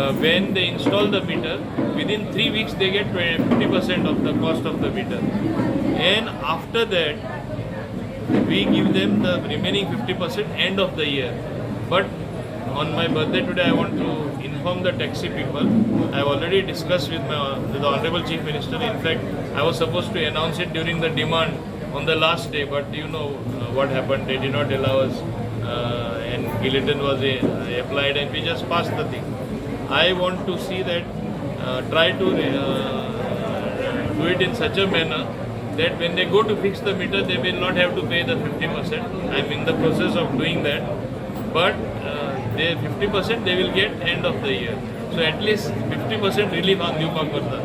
When they install the meter, within 3 weeks they get 50% of the cost of the meter, and after that we give them the remaining 50% end of the year. But on my birthday today, I want to inform the taxi people. I have already discussed with the Honorable Chief Minister. In fact, I was supposed to announce it during the demand on the last day, but you know what happened. They did not allow us, and guillotine was applied, and we just passed the thing. I want to see that try to do it in such a manner that when they go to fix the meter, they will not have to pay the 50%. I'm in the process of doing that. But they 50% they will get end of the year. So at least 50% relief हांव दिवपाक करता.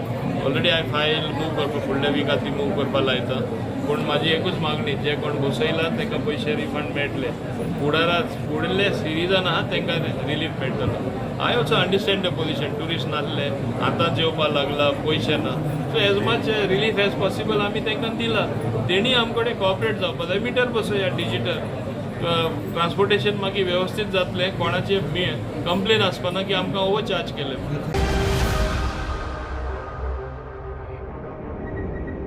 Already हांवें file move करपाक, फुडल्या विकात ती move करपाक लायता. पूण म्हाजी एकूच मागणी, जे कोण बसयला तांकां पयशे रिफंड मेळटले. फुडाराक फुडले सिरिजान आहा तांकां रिलीफ मेळटलो. I also understand the position. Tourist नासले, आतां जेवपाक लागला, पयशे ना. So as much relief as possible आमी तांकां दिला. तेणी आम कडेन कॉपरेट जावपा जाय. मिटर बसोया डिजिटल, ट्रान्सपोर्टेशन मागीर वेवस्थीत जातलें. कोणाचे कंप्लेन आसपाना की आमकां ओवर चार्ज केले.